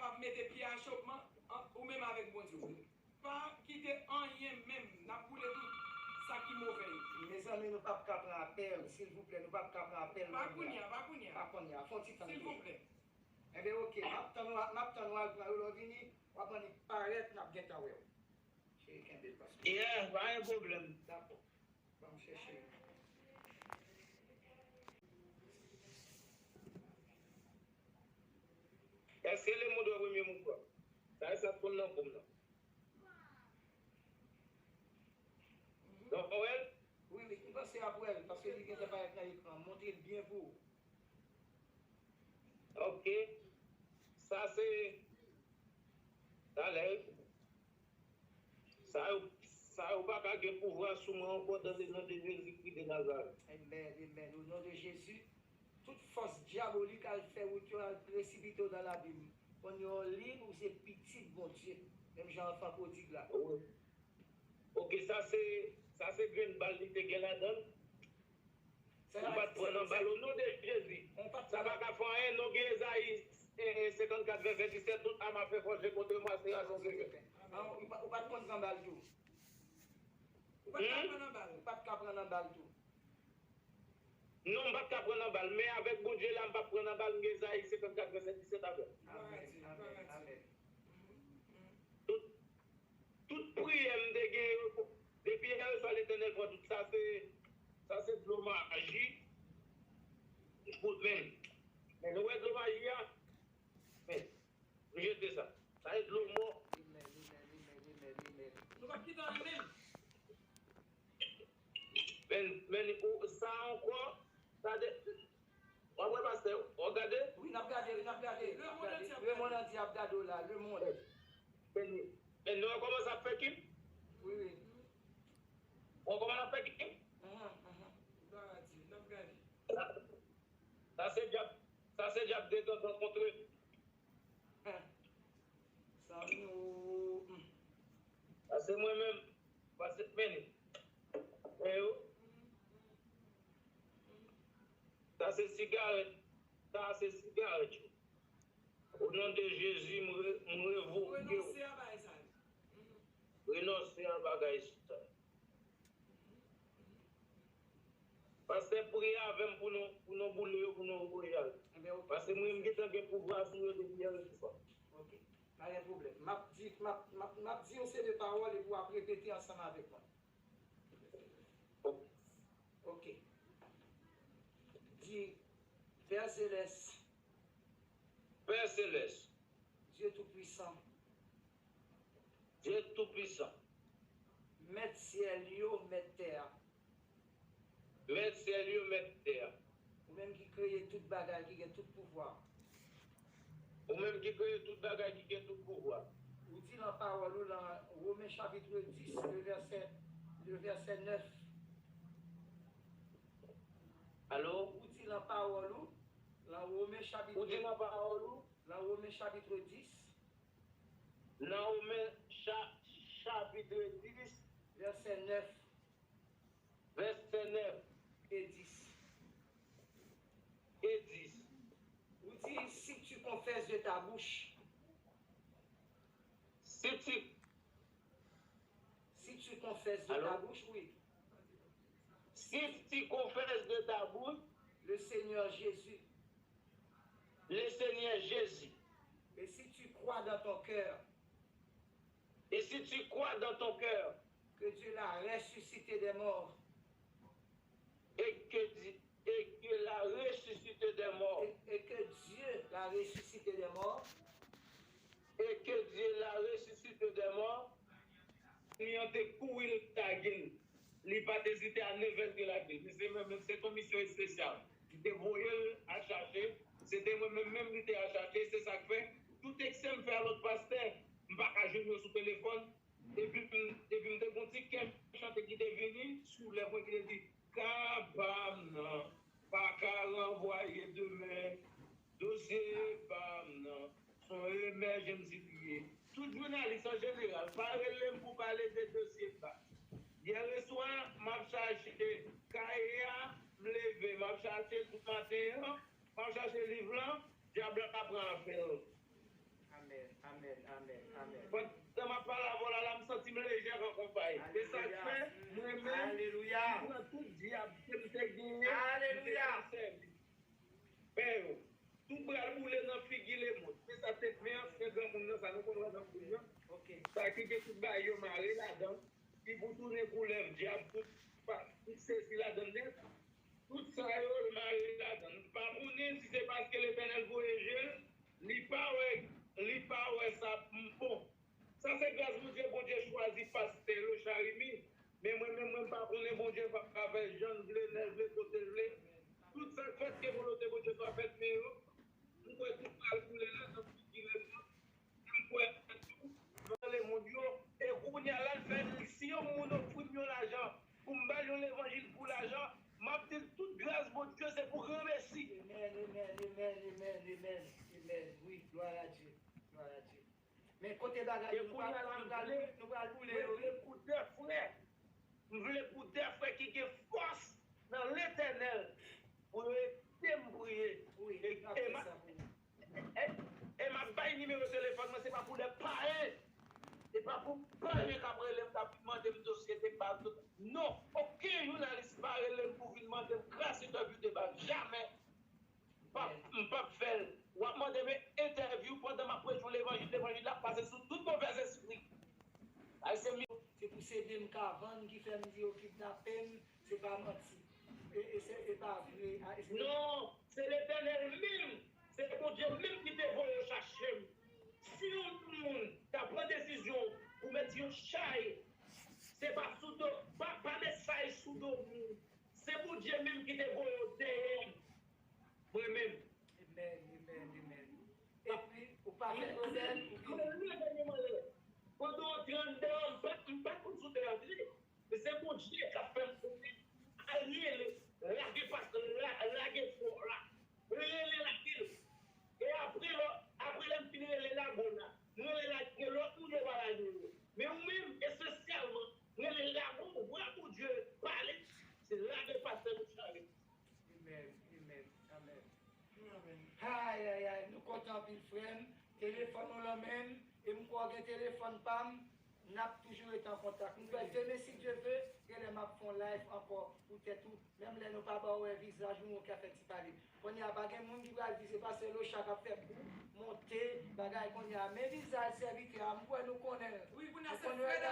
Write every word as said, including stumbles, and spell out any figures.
ap mete pye a chofman, an, ou menm avèk Bondye. Pa kite anyen menm, n ap boule tout sa ki move yo. Mezanmi, nou p ap ka pran apèl, silvouplè, nou p ap ka pran apèl. Pa kounye a, pa kounye a. Pa kounye a, fè yon ti tan. Silvouplè. Enben, oke, m ap tann ou, m ap tann ou al pran yo, lè w vini, w ap annik parèt, n ap gentan wè w. Cheri, kenbe l, paske. Yeah, pa gen pwoblèm. Dakò. Ban m chèche. Èske Lemonn wè premye mouvman? Sa e sa k konn nan kou m nan. Donk, w wè l? Wi, wi, m panse ap wè l, paske li gentan parèt nan ekran. Montre l byen pou ou. Ok. Sa se talè. Sa yo, sa yo pa ka gen pouvwa sou mwen ankò, dans le nom de Jésus-Christ de Nazareth. Amen, amen. Au nom de Jésus, tout fòs dyabolik al fè wout yo, al presipite yo nan labim. Kounye a w lib, ou se pitit Bondye. Menm jan anfan pwodig la. Wi. Ok, sa se, sa se grenn bal li te gen ladan l. Ou pa t pran nan bal, o non de Jezi. Sa pa ka fè anyen, non, gen Ezayi, eh, eh, senkannkat vèsè disèt, toute arme à feu forgée contre moi sera sans effet. Ah, ou pa, ou pa t konn pran bal tou. Ou pa t ka pran nan bal. Ou pa t ka pran nan bal tou. Non, m pa t ka pran nan bal, men avèk Bondye la, m p ap pran nan bal, m gen Ezayi senkannkat vèsè disèt avè m. Amen, amen, amen. Tout Tout priyè m te gen yo, depi yè swa Letènèl pran tout sa, se, sa se dlo maji pou men. Men nou wè dlo maji a? Men, nou jete sa. Sa se dlo mò. Amen, amen, amen, amen, amen. Nou p ap kite anyen menm. Men, men, ou, sa ankò, sa de, w ap wè pastè, w ap gade? Wi, n ap gade, wi, n ap gade, n ap gade. Lemonn antye ap gade w la, lemonn. Men, men nou wè kòman sa ap fè kim? Wi, wi. Ou wè kòman l ap fè kim? Mhm, mhm. N ap gade. Sa, sa se dyab, sa se dyab detantan kontre. Zanmi ou. Pase mwen menm, pase men, men yo. Sa se sigarèt, sa se sigarèt yo. O non de Jezi, m re-, m revoke w. Renonse a bagay sa yo. Renonse a bagay sa yo. Pastè, priye avè m pou nou, pou nou boule yo, pou nou voye al. Paske mwen, m gentan gen pouvwa sou yo depi yè swa. Ok. Pa gen pwoblèm. M ap di, m ap, m ap, m ap di yon seri de pawòl epi w ap repete ansanm avèk mwen. Ok. Di, Pè Selès. Pè Selès. Dye Toupisan. Dye Toupisan. Mèt syèl yo, mèt tè a. Mèt syèl yo, mèt tè a. Ou menm ki kreye tout bagay, ki gen tout pouvwa. Ou menm ki kreye tout bagay, ki gen tout pouvwa. Ou di nan pawòl ou, nan Women chapit dis, le vèsè, le vèsè nèf. Alo? Ou di nan pawòl ou, nan Women chapit, ou di nan pawòl ou? Nan Women chapit dis. Nan Women cha-, chapit dis. Vèsè nèf. Vèsè nèf. E dis. E dis. Ou di, si tu confesses de ta bouche. Si tu. Si tu confesses de ta bouche, oui. Si tu confesses de ta bouche. Le Seigneur Jésus. Le Seigneur Jésus. Et si tu crois dans ton cœur. Et si tu crois dans ton cœur. Que Dieu l'a ressuscité des morts. Et que Di-, et que l'a ressuscité des morts. Et, et que Dieu l'a ressuscité des morts. Et que Dieu l'a ressuscité des morts. Li an te kouri lage l. Li pa t ezite a nevè l te lage l. Men se mwen menm, se yon misyon espesyal. Li te voye l al chache. Se te mwen menm menm li te al chache. Se sa k fè, tout eksè m fè a lòt pastè, m pa ka jwenn yo sou telefòn. Epi, epi m te gon ti kè chante ki te vini sou lèv mwen ki te di, ka pa m nan, pa ka ranvwaye demen, dosye pa m nan, se yon emèjans li ye. Tout jounalis an jeneral, pa rele m pou pale de dosye pa. Yè swa, m ap chache kaye a, m leve, m ap chache l tout maten an, m ap chache liv lan, dyab la pran afè l. Amèn. Amèn, amèn, amèn. Pandan m ap pale avè w la, la, m santi m lejè kòm yon pay. E sa k fè, mwen menm, Alelouya. M pran tout dyab ke m te genyen, m te Alelouya. konn sèvi. Pè yo, tou pral boule nan figi lemonn. Men sa se men ansyen granmoun nan, sa nou konn wè nan figi an. Ok. Sa ki gen tout bagay yo mare ladan, ki pou tounen koulèv dyab, tout, pa- tout sezi ladan nèt. Tout sa yo l mare ladan. M pa konnen si se paske Letènèl voye je l, li pa wè, li pa wè sa m bon. Sa se gras Bondye, Bondye chwazi pastè Lochard Remy. Men mwen menm, mwen pa konnen Bondye p ap ka fè jan l vle, lè l vle, kote l vle. Tout sa k fèt, ke volonte Bondye swa fèt, men yo, m kwè tout pral koule la nan figi lemonn. M kwè tou nan lemonn yo. E kounye a la, l fè si yon moun ofri m yon lajan pou m ba l yon levanjil pou lajan, m ap di l tout gras Bondye se pou granmesi. Amen, amen, amen, amen, amen, amen. Oui, gloire à Dieu. Gloire à Dieu. Men kote bagay yo, nou pral nou pral nou pral boule yo. Mwen vle pou de frè. M vle pou de frè ki gen fòs nan Letènèl pou yo ede m priye. Wi, E, n ap e fè ma- sa pou ou. E, e m ap bay nimewo telefòn mwen, se pa pou lè payen. Se pa pou payen k ap rele m, k ap mande m dosye de baz. Non, okenn jounalis pa rele m pou vin mande m gras entèvyou de baz. Jamè. M p ap, m p ap fè l. W ap mande m entèvyou pandan m ap preche yon levanjil, levanjil la ap pase sou tout movèzespri. Ay, se mi- Se pou se de m ka vann ki fè m di yo kidnape m, se pa manti. E, e se e pa vre. A, e se Non, se Letènèl menm, se Bondye menm ki te voye yo chache m. Si yon moun ta pran desizyon pou met yon chay, se pa sou do, pa, pa met chay sou do moun. Se Bondye menm ki te voye yo dèyè m. Mwen menm. Amen, amen, amen. Epi, ou pa fè pwoblèm, ou Mwen leve men mwen lè. Pandan w te anndan, m pa, m pa konn sou tè a vre. Men se Bondye k ap fè m konnen. Al rele, lage pas, la, lage fò la. Rele lage l. E apre lò, apre lè m fin rele lago la, m rele lage lòt moun yo pa lage yo. Men ou menm, espesyalman, m rele lago, vwa Bondye pale. Se lage pastè Lochard Remy. Amen, amen, amen. Ay, ay, ay, nou kontan anpil, frè m. Telefòn ou lan men m, e m kwè w gen telefòn pa m, n ap toujou rete an kontak. M kwè demen, si Dye ve, genlè m ap fè yon live ankò pou tèt ou. Menm lè nou pa ba w wè vizaj ou, nou ka fè ti pale. Kounye a, pa gen moun ki pral di se pastè Lochard k ap fè bout, monte, bagay kounye a. Men vizaj sèvitè a, m kwè nou konnen l. Wi, kounye a Nou se konnen l. Freda.